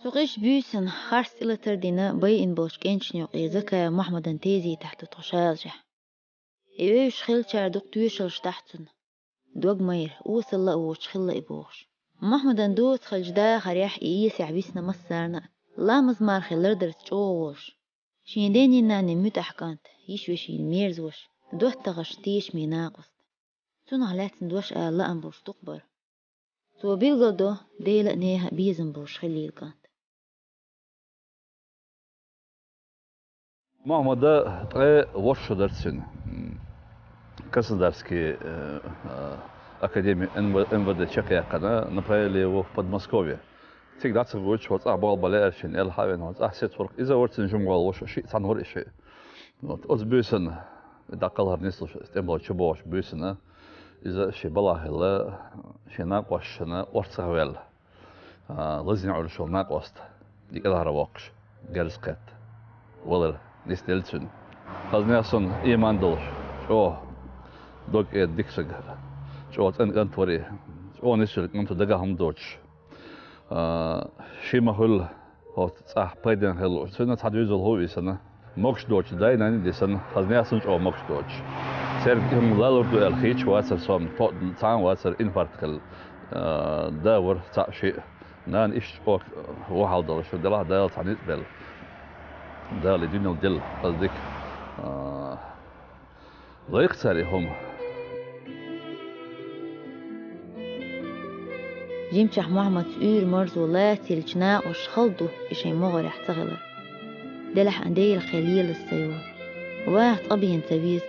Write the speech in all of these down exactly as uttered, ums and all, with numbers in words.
Цу гӀишлон буьйсанна харц тӀелатар дина байина болчу кӀенташна юкъе Закаев Мохьмадан тезетахь ду тхо шалашехь. И вевзаш хиллачара дукха тоьшаллаш дахь цунна. Дог ма яра, осалла а воцуш хилла и бохуш. Мохьмадан доцахалчу дахарехь и эсехь висна массарна а, ламаз-мархи лардарца чӀогӀа волуш. Шен денний-нанний муьтӀахь кӀант, йиш-вешина мерзош, доттагӀашна тешаме накъост. Цунах лаьцна дош ала лаам болуш дукха бара. Цо билгалдо, Дела а, нехан а безам болуш хиллийла кӀант. Мохьмада ткъе ворхӀ шо дара цуьнан. Краснодарский, э, э, академию Н В, Н В Д чекхъяьккхина, направили его в Подмосковье. Цига дӀа ца гойтуш, хьо цӀахь болх бан лаьара шена, аьлла, хьа а веана, хьо цӀахь сецварх. Иза вара цуьнан жимахволу ваша, шиъ цхьаьна вара и шиъ. Вот, оцу буьйсанна, дӀакхалхар нислуш, тӀемалой чу богӀучу буьйсанна, иза шен балхахь хилла, шен накъосташна орцах а ваьлла. А, лазийна Ӏуьллуш йолу накъост, и кӀелхьара воккхуш, герз кхетта валар нисделла цуьнан. Хаза нехан, иман долуш, чӀогӀа дог-эца дика стаг, чӀогӀа цӀена кӀант вара и, чӀогӀа нисвелла кӀант ву, дагахь хӀума доцуш. А, ши ма-хуьллу, хӀоцу цӀахь пайденна хила лууш. Цуьнан цхьа доьзал хӀу висина, могуш доцуш дай-нанна а дисина, хаза нехан чӀогӀа могуш доцуш. Церан и хӀума лалур ду аьлла хеташ вацара со, то-, цхьа а вацара, инфаркт хилла. А, да вара цхьаъ-шиъ. Нана иштта чӀогӀа вахьал долуш ду, делахь Дала цхьа ницкъ белла. Дала и дуьненал делла, хаза дика. А, лайкха цара и хӀума. Жимчохь Мохьмадца уьйр-марзо лаца йиллачу накъосташа хала ду и шайн могӀарехь ца хилар. Делахь а Делан кхел лелаза ца йолу. Ваха цкъа бен ца веза,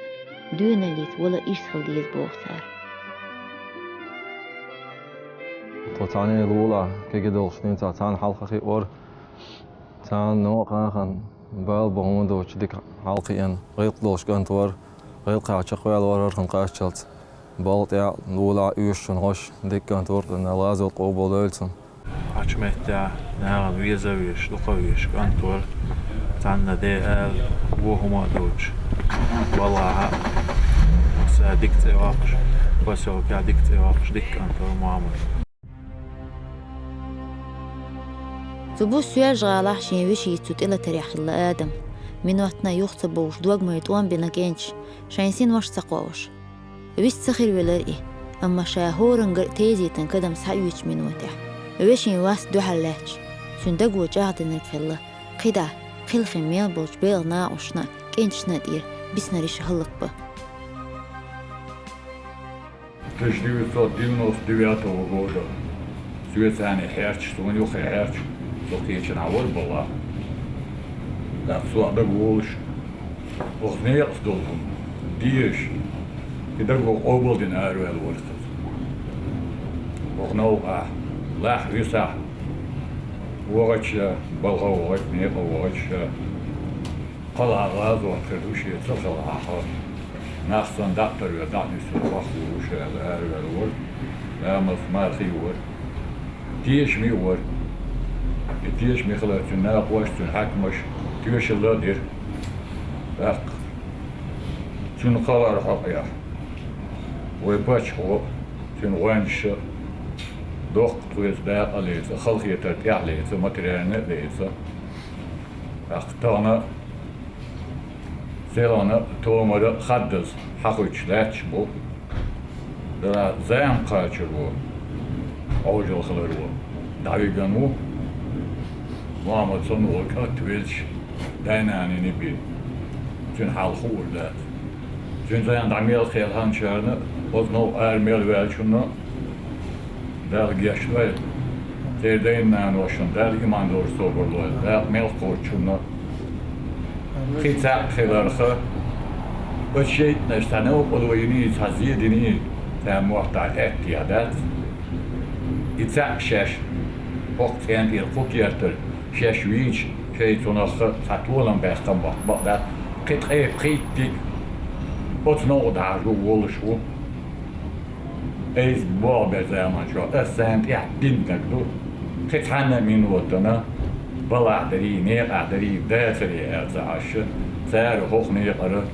доьналлица вала ирс хила деза боху цара. Тхо цхьаьна лулахь кегий долуш дийцахь, цхьаьна хьалха хиъора. Цхьана новкъахь хан бала бан хӀума доцуш дика хьалакхиъна, гӀиллакх долуш кӀант вара, гӀиллакхехь чекхваьлла вара хӀара хан кхаччалц. Балха тӀехь лулахь оьшучунна хьош дика кӀант вара, Дала гӀазот къобалдойла цуьнан. Кхачу меттехь нахана веза а везаш, дукха а везаш кӀант вара, цхьанна де ала, вон хӀума а доцуш. Балхахь а, аса дика цӀе воккхуш, посёлкехь дика цӀе воккхуш, дика кӀант вара Мохьмад. Цу буса Соьлжа-ГӀалахь шен вешица цу тӀелатарехь хилла адам. Минотна юха ца бовлуш дог-майра тӀом бина кӀенташа, шайн синош ца кхоош. Вист ца хир велара и, амма ша хӀоранна гар а тезетан кадам схьаоьцучу минотехь, вешин вас дуьхьал лаьтташ, цуьнан даго чӀагӀдинарг хилла, кхидӀа, кхелхина мел болчу белхан накъосташна а, кӀенташна а тӀера биснарш хӀаллакбан. Тысяча девятьсот девяносто девятого года соьца цхьаьна хьерчаш, суна юххе хьерчаш, со кхечанхьа вара балхахь. ТӀаккха со а дагаволуш, оха некъаца долу хӀума дезаш, и даго къобалдина араваьлла вара иза. Оха новкъахь, лахь висахь, вахача, балха вахача, некъа вахача, кхалхьа гӀазот хир ду шен ца хилахь а. Нах санна дӀа а тарло, дӀа а нисвелла вахволуш аьлла, араваьлла вара. Ламаз-мархи вара. Тешаме вара. И тешаме хилар цуьнан накъосташа, цуьнан хьаькамаша тоьшалла а дира. ТӀаккха цуьнан кхалхар хьокъехь вай паччахьо, цуьнан гӀоьнчаша доккха тхоьца дакъа а леца, халахетар тӀехь а леца, материально а леца. ТӀаккха тахана селхана а, томара а хаддаза хьахуьттуш лаьтташ бу. Дала зама кхачаро, Ӏожалла хиларо дӀавигна ву. Мохьмад санна волу кӀант велча, дай-нанний бен, цуьнан хьал хуур дац. Цуьнан зама дӀа мел кхелхинчарна а, оцу новкъа ара мел ваьллачунна а Дала гечдойла. Церан дайн-наношна Дала иман долуш собар лойла. Дакъа мел кхоччунна а. Кхин цхьаъ хиларх, оцу шайтӀанаша цхьа новкъарло йиний, цхьа зе диний, царна моттахь аьттехьа дац. И цхьаъ шаьш, хӀокху цӀен тӀера кху кертара шаьш вийча, шайн цунах цхьа толам баьккхина мотт бакъ дац. Кхин ткъе пхийттиг оцу новкъа дӀахьажо волуш ву. Айса болх бер заманчохь ас царна тӀехь диннарг ду. Кхин цхьанна а минотана балахь дарий, некъахь дарий, дацарий аьлла ца Ӏаш, цара хӀокху некъара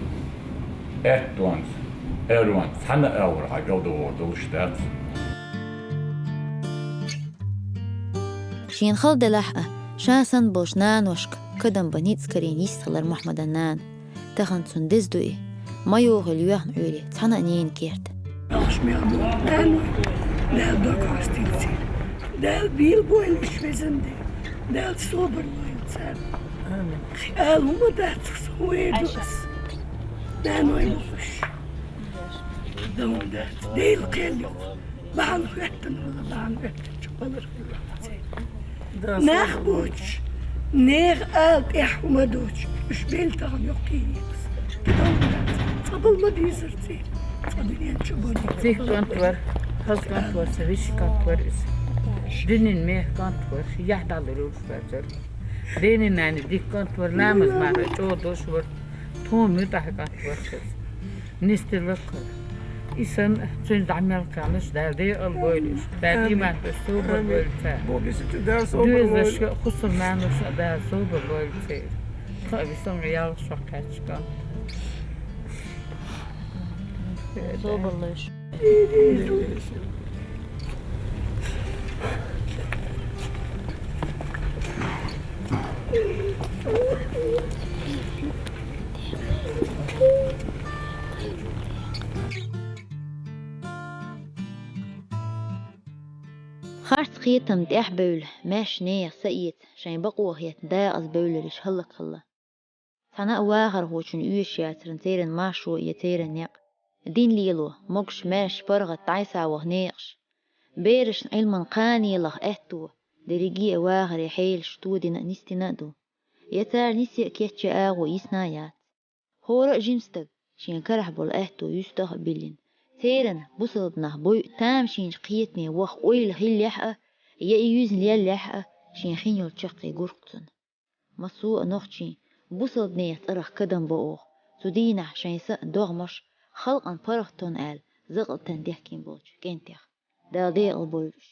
аьттонца, аьрронца цхьана а агӀор хьан галдогӀур долуш дац. Шена хала делахь а, Ша санна болчу наношка кадам бан ницкъ карийна йистхилар Мухьаммадан нана. Тахана цунна деза ду и, ма йохийла йоьхна Ӏуьйре цхьана а ненан керта. Ахьаш мел бу нанойла, Дала дог хьостийла церан. Дала бийла бойла уьш везан де. Дала собар лойла царна. Амин. Ала хӀума дац аса, хӀун эр ду аса? Нанойла уьш. Дан дац. Дела кхел юкъа. Бахьана хӀоьттина хила, бахьана хӀоьттинчу балар хила церан. Нах боцуш, нехан ала тӀехь хӀума доцуш, уьш белла тахана йоккхий некъас. Цкъа бал ма дезара церан, цкъа дуьнен чу бо некъ. Цхьа кӀант вара, хаза кӀант вара, сан вешин кӀант вара иза. Дуьненан меха кӀант вара, яхь дӀалур йолуш вацара. Дена-нана дика кӀант вара, ламаз мара чӀогӀа долуш вара, тхуна муьтӀахь кӀант вара иза. Нисделла кхара. И санна, цуьнан дӀа мел кхаьнаш, Дала декъала бойла уьш. Дала иман тӀе собар бойла царна. Доьзалшка а, хӀусамнаношна а Дала собар лойла церан. Тхан а висан ялх шо кхаьчча кӀант. Собар лойла уьш. Харц кхетам тӀехь а бевлла, маьрша нехан са эца, шайн бакъо хетта дакъаза бевлларш хӀаллакьхилла. Цхьана а вахархочун оьшуш яцарна церан маршо я церан некъ. Дин лело, могуш-маьрша паргӀат дӀасса ваха некъаш. Берашна Ӏилман кханенах аьтто, дерриге а вахаре хьелаш тодина а, нисдина а ду. Я цара нисе а кечъян агӀо йисна а яц. ХӀора а жима стаг, шен карахь болу аьтто юьстах а биллина, церан, бусалба нах, буй тамашийначу кхетаме ваха ойла хиллехь а, я и юьзна леллехь а, шен хин йолу чаккхе гур-кх цунна. Массо а нохчийн, бусалба нехан цӀарах кадам бо оха, цу дийнахь шайн са а, догӀмаш а, халкъан паргӀат тонна аьлла, закъалтан дехкина болчу кӀентех. Дала декъала бойла уьш.